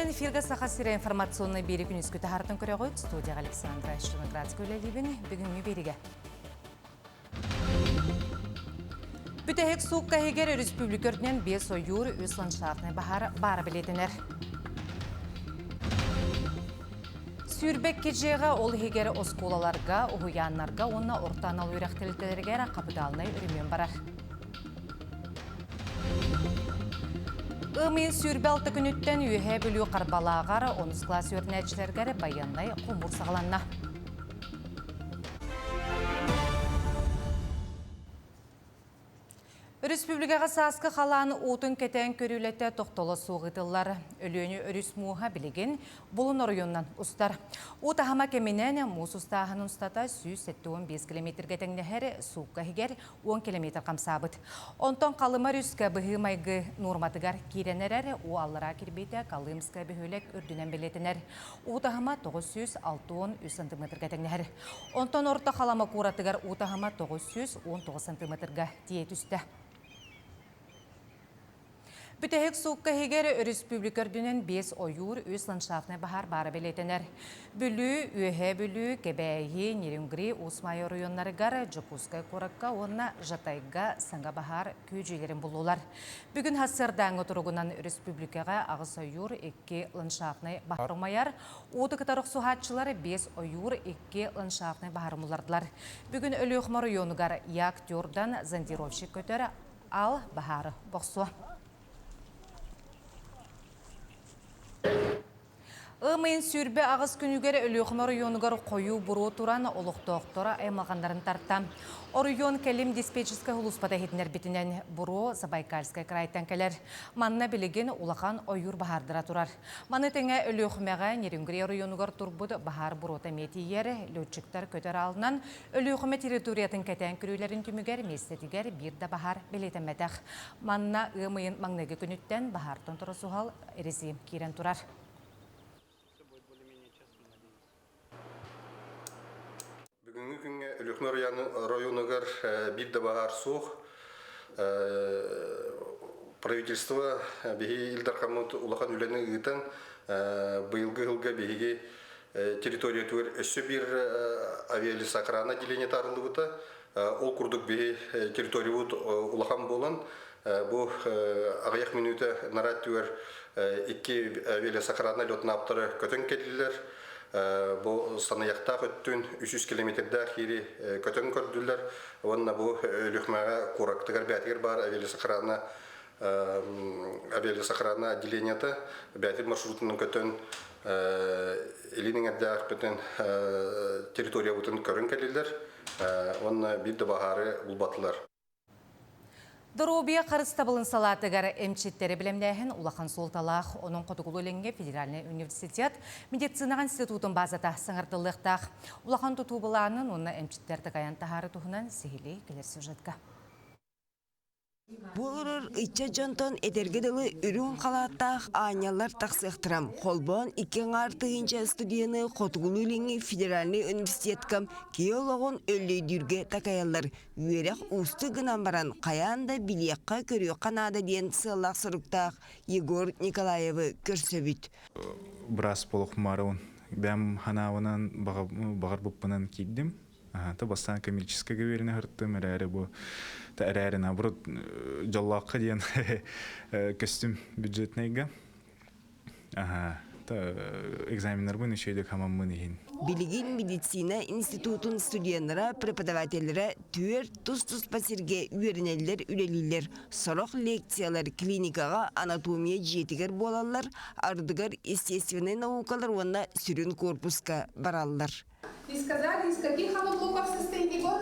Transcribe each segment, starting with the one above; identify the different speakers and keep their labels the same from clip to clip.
Speaker 1: күнүнэн эфиргэ Саха сирэ информационнай биэри күнүскү таһаартан көрөҕүт. Студияҕа Александра Черноградская үлэлиибин. Бүгүҥҥү биэригэ. Бүтэһик суукка иһигэр өрөспүүбүлүкэ үрдүнэн биэс ойуур, үс ландшафтнай баһаар баара бэлиэтэнэр. 22 дьиэҕэ, ол иһигэр оскуолаларга, уһуйааннарга уонна орто анал үөрэх тэрилтэлэригэр хапытаалынай өрөмүөн барар. Ымыйын 26 күнүттэн Үөһээ Бүлүү Харбалааҕар онус кылаас үөрэнээччилэригэр байыаннай хомуур саҕаланна. Өрөспүүбүлүкэҕэ сааскы халаан уутун кэтээн көрүүлэтэ тохтоло суох ыытыллар. Өлүөнү өрүс мууһа билигин Булун оройуонунан устар. Уу таһыма кэминэн муус устааһынын устата 175 километрга тэҥнэһэр суукка иһигэр 10 километр хамсаабыт. Онтон Халыма өрүскэ быһыы-майгы нуорматыгар киирэн эрэр, уу аллараа кирбиитэ Колымская бөһүөлэк үрдүнэн бэлиэтэнэр. Уу таһыма 963 сантиметрга тэҥнэһэр. Онтон Орто Халыма куоратыгар уу таһыма 919 сантиметрга тиийэ түстэ. Бүтэһик суукка иһигэр өрөспүүбүлүкэ үрдүнэн биэс ойуур, үс ландшафтнай баһаар баара бэлиэтэнэр. Бүлүү, Үөһээ Бүлүү, Кэбээйи, Нерюнгри, Уус Маайа оройуоннарыгар, Дьокуускай куоракка уонна Жатайга саҥа баһаар күүдьүүлэрин буллулар. Бүгүн сарсыардааҥҥы туругунан өрөспүүбүлүкэҕэ аҕыс ойуур, икки ландшафтнай баһаар умайар. Уоту кытары охсуһааччылар биэс ойуур, икки ландшафтнай баһаар умуллардылар. Бүгүн Өлүөхүмэ оройуонугар Як-Тюрдан зондировщик көтөр Ал баһаары бохсуо. Ыам ыйын 28 күнүгэр Өлүөхүмэ оройуонугар хойуу буруо туран олохтоохторо аймалҕаннарын тарта. Оройуон кэлим диспетчерскэй сулууспата иһитиннэрбитинэн буруо Забайкальскай крайтан кэлэр. Манна билигин улахан ойуур баһаардара турар. Маны тэҥэ Өлүөхүмэҕэ Нерюнгри оройуонугар турбут баһаар буруота эмиэ тиийэр. Летчиктар көтөр аалынан Өлүөхүмэ территориятын кэтээн көрүүлэрин түмүгэр миэстэтигэр биир да баһаар бэлиэтэммэтэх. Манна ыам ыйын маҥнайгы күнүттэн баһаартан торосуһал режим киирэн турар.
Speaker 2: Бүгүҥҥү күҥҥэ Өлүөхүмэ оройуонугар биир да баһаар суох. Правительство биһи Ил Дархаммыт улахан үлэни ыытан быйылгы сылга биһиги территориятыгар өссө биир авиалесоохрана отделение таарыллыбыта. Ол курдук биһи территориябыт улахан буолан, бу аҕыйах мүнүүтэ нараа өттүгэр икки авиалесоохрана летнаптары көтөн кэллилэр. Бу саныйахтаах өттүн 300 километрдаах ири көтөн көрдүлэр. Уонна бу Өлүөхмэҕэ куораттыгар бээтигэр баар авиалесоохрана авиалесохрана отделениета бээтин маршрутунан көтөн илин эҥэрдээхпитин территориябытын көрөн кэллилэр уонна биир да баһаары булбатылар.
Speaker 1: Доруобуйа харыстабылын салаатыгар эмчиттэри бэлэмнээһин улахан суолталаах. Онон Хотугулуу-Илиҥҥи федеральнай университет медицинаҕа институтун базата саҥардыллыахтаах. Улахан тутуу былаанын уонна эмчиттэр такайан таһаары туһунан сиһилии кэлэр сюжетка.
Speaker 3: Бу олорор ыччат дьонтон этэргэ дылы үрүҥ халааттаах аанньаллар тахсыахтара. Холбоон икки аҥаар тыһыынча студены Хотугулуу-Илиҥҥи федеральнай университетка киһи олоҕун өллөйдүүргэ такайаллар. Үөрэх уустук гынан баран хайаан да билиэххэ-көрүөххэ наада диэн сыаллаах-соруктаах Егор Николаевы көрсөбүт.
Speaker 4: Быраас буолуохмаарыбын бэйэм ханаабынан баҕарбыппынан киирдим. Та бастаан коммерческайга үөрэнэ сырыттым, эрээри бу эрээри наоборот дьоллооххо диэн көстүм бюджетнайга. Та экзаменнарбын үчүгэйдик хамаммын иһин.
Speaker 3: Билигин медицина институтун студеннара, преподавателлэрэ түөрт тус-туспа сиргэ үөрэнэллэр, үлэлииллэр. Сорох лекциялар клиникаҕа анатомия дьиэтигэр буолаллар, ардыгар естественнай наукалар уонна сүрүн корпуска бараллар.
Speaker 5: И сказали, из каких оно блоков состоит, Егор?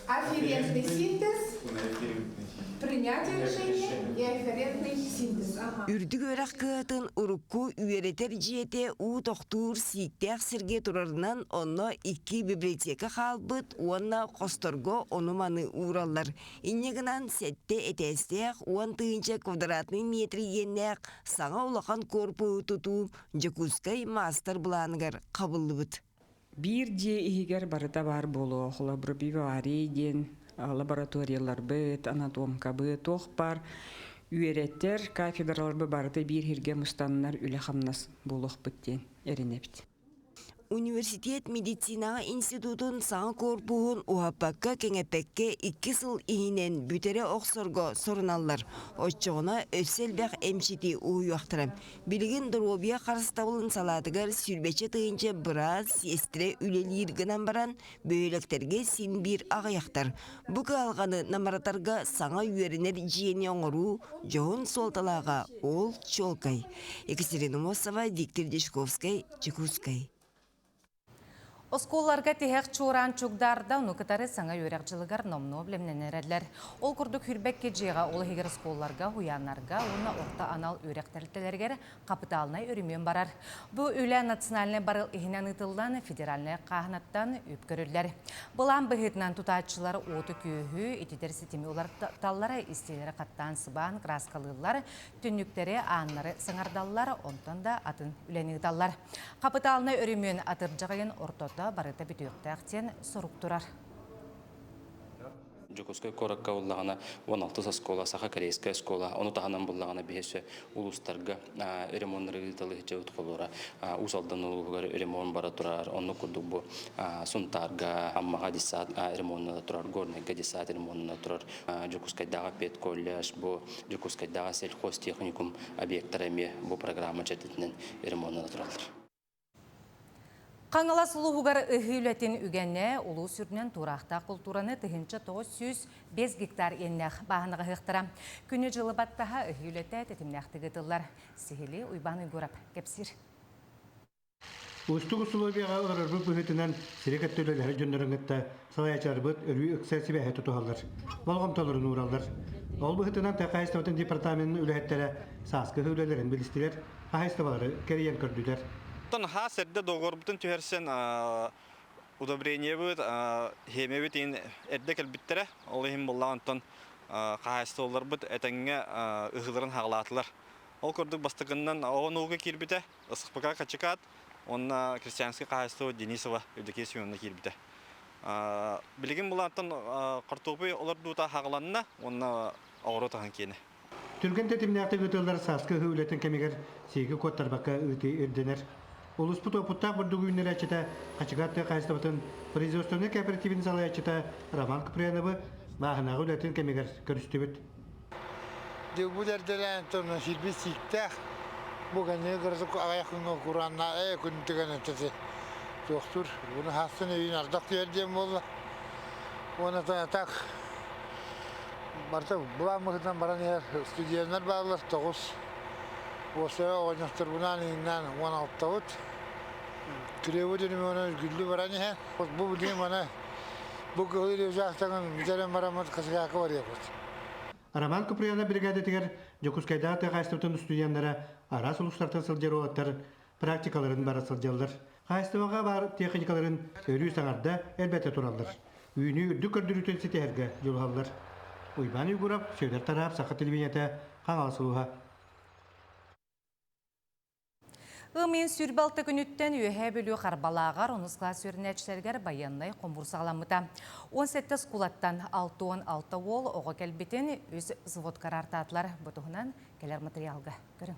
Speaker 5: Афферентный синтез, принятие решения и афферентный синтез. Ага.
Speaker 3: Үрдүк үөрэх кыһатын урукку үөрэтэр дьиэтэ уу тохтуур сииктээх сиргэ турарынан онно икки библиотека хаалбыт уонна хосторго ону-маны уураллар. Инньэ гынан сэттэ этээстээх 10 000 квадратный метр иэннээх саҥа улахан корпуһу тутуу Дьокуускай маастар-былааныгар хабыллыбыт.
Speaker 6: Биир дьиэ иһигэр барыта баар буолуо. Холобур, биварий диэн лабораторияларбыт, анатомкабыт, туох баар. Үөрэтэр кафедраларбы барыта биир сиргэ мустаннар үлэ-хамнас буолуохпут диэн эрэнэбит.
Speaker 3: Университет медицинаҕа институтун саҥа корпуһун уһаппакка-кэҥэппэккэ икки сыл иһинэн бүтэрэ охсорго соруналлар. Оччоҕуна өссө элбэх эмчити уһуйуохтара. Билигин доруобуйа харыстабылын салаатыгар сүүрбэччэ тыһыынча быраас, сиэстэрэ үлэлиир гынан баран, бөһүөлэктэргэ син биир аҕыйахтар. Бу кыһалҕаны намыратарга саҥа үөрэнэр дьиэни оҥоруу дьоһун суолталааҕа ол чуолкай. Екатерина Мосова, Виктор Дьячковскай, Чекускай.
Speaker 1: Оскуолаларга тиһэх чуораан чугдаарда, ону кытары саҥа үөрэх дьылыгар номнуо билэмнэнэн эрэллэр. Ол курдук Хүрбэкки дьиэҕэ, ол иһигэр оскуолаларга, уһуйааннарга уонна орто анал үөрэх тэрилтэлэригэр хапытаалынай өрөмүөн барар. Бу үлэ национальнай барыл иһинэн ыытыллан, федеральнай хааһынаттан үп көрүллэр. Былаан быһыытынан тутааччылар уоту-күөһү, ититэр ситими уларыталлара, истиилэри хаттаан сыбаан, кырааскалыыллар, түннүктэри, ааннары саҥардаллар, онтон да атын үлэни ыыталлар. Хапытаалынай өрөмүөн атырдьах ыйын ортото барыта бүтүөхтээх диэн сорук турар.
Speaker 7: Дьокуускай куоракка буллаҕына 16 оскуола, саха-корейскай оскуола, ону таһынан буллаҕына биһиэсэ улуустарга ремоннары ыыталыһыччабыт холура Уус Алдан улууһугар ремонт бара турар, оннук курдук бу Сунтаарга, Аммаҕа детсад ремоннана турар, Горнайга детсад ремоннана турар, Дьокуускайдааҕы педколледж, бу Дьокуускайдааҕы сельхозтехникум объектара эмиэ бу программа чэрчитинэн ремоннана тураллар.
Speaker 1: Хаҥалас улууһугар ыһыы үлэтин үгэнэ улуус үрдүнэн туораахтаах култуураны 1905 гектар иэннээх бааһынаҕа ыһыахтара. Күнү-дьылы баттаһа ыһыы үлэтэ тэтимнээхтик ыытыллар. Сиһили Уйбаан Уйгурап кэпсиир.
Speaker 8: Уустук усулуобуйаҕа олорорбут быһыытынан сири кытта үлэлэһэр дьоннорун кытта салайааччыларбыт өрүү ыкса сибээһи тутуһаллар, болҕомтолорун уураллар. Ол быһыытынан тыа хаһаайыстыбатын департаменын үлэһиттэрэ сааскы үлэлэрин билистилэр, хаһаайыстыбалары кэрийэн көрдүлэр.
Speaker 9: Оттон хаас эрдэ договорбутун түһэрсэн удобрениебыт, химиябыт иһин эрдэ кэлбиттэрэ. Ол иһин буоллаҕа онтон хаһаайыстыбаларбыт этэҥҥэ ыһыыларын хаҕалаатылар. Ол курдук бастакыннан оҕо киирбитэ, СХПК Хачыкаат уонна крестьянскай хаһаайыстыба Денисова Евдокия Семеновна киирбитэ. Билигин булаантан хортуопуй олордуута хаҕаланна уонна оҕуруот аһын киэнэ.
Speaker 8: Түргэн тэтимнээхтик ыытыллар сааскы ыһыы үлэтин кэмигэр сииги куоттарбакка ыытыы ирдэнэр. Улууспут уопуттаах бурдук үүннэрээччитэ Хачыкаат тыа хаһаайыстыбатын производственнай кооперативын салайааччыта Роман Куприяновы бааһынааҕы үлэтин кэмигэр көрүстүбүт.
Speaker 10: Дьылбыт эрдэлээн тонна сирбит сииктээх. Бу кэнники кырасык аҕыйах күҥҥэ кураанна ээ күн түгэн этэ туохтуур. Буну хаастан өйүн ардах түһэр диэн буолла. Уонна так барыта былаан быһыытынан баран иһэр студеннар бааллар тоҕус. Уосайа оҕонньотторбунаан иҥнээн уон алтабыт. Күрүөбүт өрөмүөнэ үргүллүү баран иһэр. Бу билигин маны Бу кыһыл учаастагын бүтэрэн бараммыт Касыгаакка барыахпыт.
Speaker 8: Роман Куприянов бригадатыгар Дьокуускайдааҕы тыа хаһаайыстыбатын устудьуоннара араас улуустартан сылдьар уолаттар практикаларын бара сылдьаллар. Хаһаайыстыбаҕа баар техникаларын өрүү саҥарда, элбэтэ тураллар. Үүнүү үрдүк көрдөрүүтүн ситиһэргэ дьулуһаллар. Уйбаан Уйгуров, Сүөдэр Тараап, Саха телевидениетэ, Хаҥалас улууһа.
Speaker 1: Ымыйын 26 күнүттэн Үөһээ Бүлүү Харбалааҕар онус кылаас үөрэнээччилэригэр байыаннай хомуур саҕаламмыта. 17 оскуолаттан 66 уол оҕо кэлбитин үс взвод караартаатылар. Бу туһунан кэлэр материалга көрүҥ.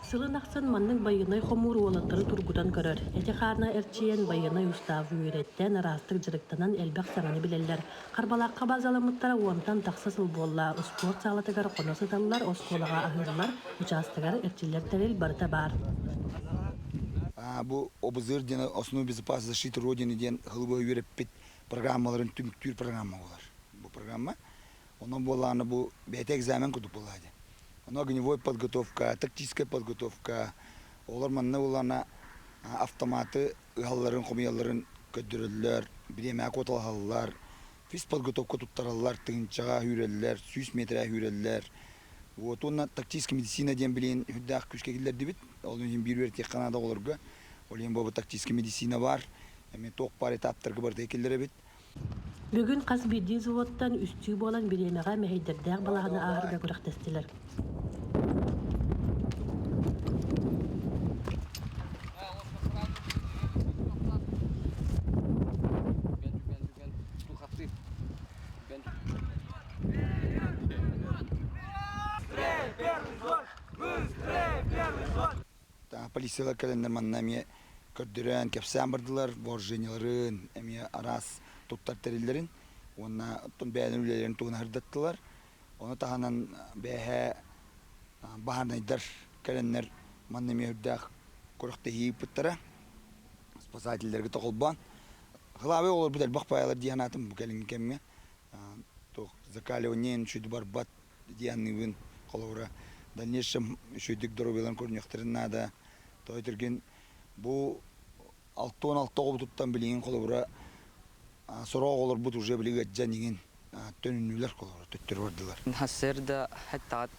Speaker 11: Сылын ахсын маннык байыаннай хомуур уолаттары тургутан көрөр. Эти-хаана эрчийэн, байыаннай устаабы үөрэттэн, араастык дьарыктанан элбэх саҥаны билэллэр. Харбалаахха базаламмыттара уонтан тахса сыл буолла. Успуорт саалатыгар хоно сыталлар, оскуолаҕа аһыыллар, учаастагар эрчиллэр тэрил барыта баар.
Speaker 12: Бу ОБЗР диэн Основы безопасности защиты Родины диэн сылы үөрэппит программаларын түмүктүүр программа буолар. Бу программа. Онон буоллаҕына бу бэйэтэ экзамен курдук буоллаҕа дии. Ону огневой подготовка, тактическая подготовка, олор манна буоллаҕына автоматы ыһалларын, хомуйалларын көрдөрөллөр, бириэмэҕэ куоталаһаллар, физподготовка туттараллар, тыһыынчаҕа үүрэллэр, сүүс миэтэрэ үүрэллэр. Вот уонна тактическая медицина диэн билигин үрдээх күүскэ киллэрдибит. Ол иһин биир үөрэтиэххэ наада оҕолорго. Ол иһин бу тактическая медицина баар. Эмиэ туох баар этаптарга барыта киллэрэбит.
Speaker 11: Бүгүн хас биирдии взводтан үстүү буолан бириэмэҕэ мэһэйдэрдээх балаһаны ааһарга күрэхтэстилэр.
Speaker 12: Полициялар кэлэннэр манна эмиэ көрдөрөн, кэпсээн бардылар, вооружениеларын, эмиэ араас туттар тэриллэрин уонна оттон бэйэлэрин үлэлэрин туһунан сырдаттылар. Ону таһынан бээһээ баһаарынайдар кэлэннэр манна эмиэ үрдээх күрэхтэһии ыыппыттара. Спасателлэргэ тохолбоон. Кылаабай оҕолорбут элбэх паайалар дии санаатым бу кэлиҥҥи кэмҥэ. Туох закаливание үчүгэй барбат дии саныыбын. Холобура, дальнейшем үчүгэйдик доруобуйаларын көрүнүөхтэрин наада. Тоҕо этэргин бу 66 оҕобутуттан билигин холобура сорох оҕолорбут уже били ыаддьан иҥин төнүннүлэр холобура төттөрү бардылар.
Speaker 13: Сарсыарда хаттаҕат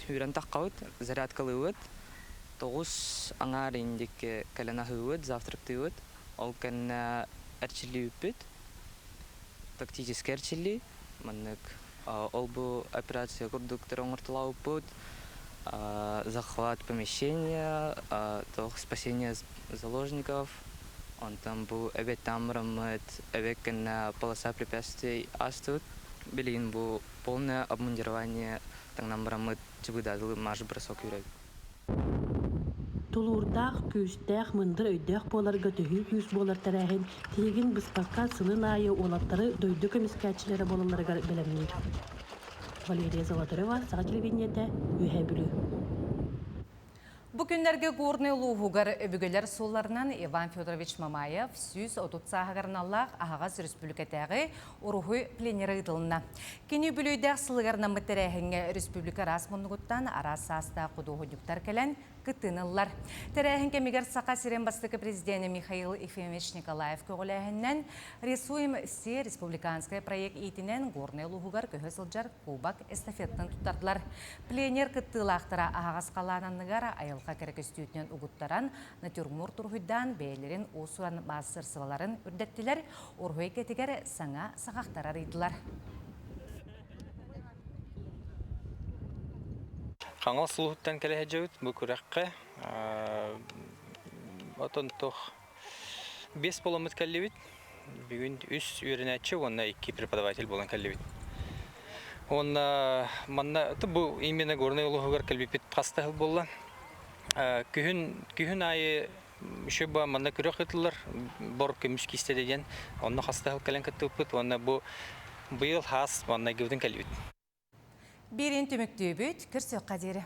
Speaker 13: үүрэн таххабыт, зарядкалыыбыт, тоҕус аҥаар индикки кэлэн аһыыбыт, завтрактыыбыт. Ол кэннэ эрчиллиибиппит, тактическай эрчиллии, маннык ол-бу операция курдуктары оҥортолообуппут, захват помещения, туох спасение заложников, онтон бу эбиэттэн бараммыт, эбиэт кэннэ полоса препятствий аастыбыт. Билигин бу полное обмундирование таҥнан бараммыт чыбыыдаадылы марш-бросок үүрэбит.
Speaker 11: Тулуурдаах, күүстээх, мындыр өйдөөх буоларга төһүү күүс буолар тэрээһин тиһигин быспакка сылын аайы уолаттары дойду көмүскээччилэрэ буолалларыгар бэлэмниир. Валерия Золотарева, Саха телевидениетэ, Үөһээ Бүлүү.
Speaker 1: Бу күннэргэ Горнай улууһугар өбүгэлэр суолларынан Иван Федорович Мамаев 130 сааһыгар аналлаах аһаҕас республикатааҕы уруһуй пленера ыытылынна. Кини үбүлүөйдээх сылыгар анаммыт тэрээһиҥҥэ республика араас муннугуттан араас саастаах худуоһунньуктар кэлэн кыттыыны ыллар. Тэрээһин кэмигэр Саха сирин бастакы президенэ Михаил Ефимович Николаев көҕүлээһининэн «Рисуем все» республиканскай проект иитинэн Горнай улууһугар көһө сылдьар кубок эстафетатын туттардылар. Пленер кыттыылаахтара аһаҕас халаан анныгар айылҕа кэрэ көстүүтүнэн угуттаран, натюрморт уруһуйдаан бэйэлэрин уус-уран маастарыстыбаларын үрдэттилэр, уруһуй кэтигэр саҥа саҕахтар арыйдылар.
Speaker 14: Хаҥалас улууһуттан кэлэ сылдьабыт бу күрэххэ. Отон туох биэс буоламмыт кэллибит. Бүгүн үс үөрэнээччи уонна икки преподаватель буолан кэллибит. Уонна манна бу именно Горнай улууһугар кэлбиппит хас да сыл буолла. Күһүн күһүн аайы Еще бу манна күрэх ыытыллар, бор көмүс киистэ диэн, онно хаста сыл кэлэн кыттыбыппыт уонна бу быйыл хаас маннайгыбытын кэлбит.
Speaker 1: Биирин түмүктүүбүт, көрсүөххэ диэри.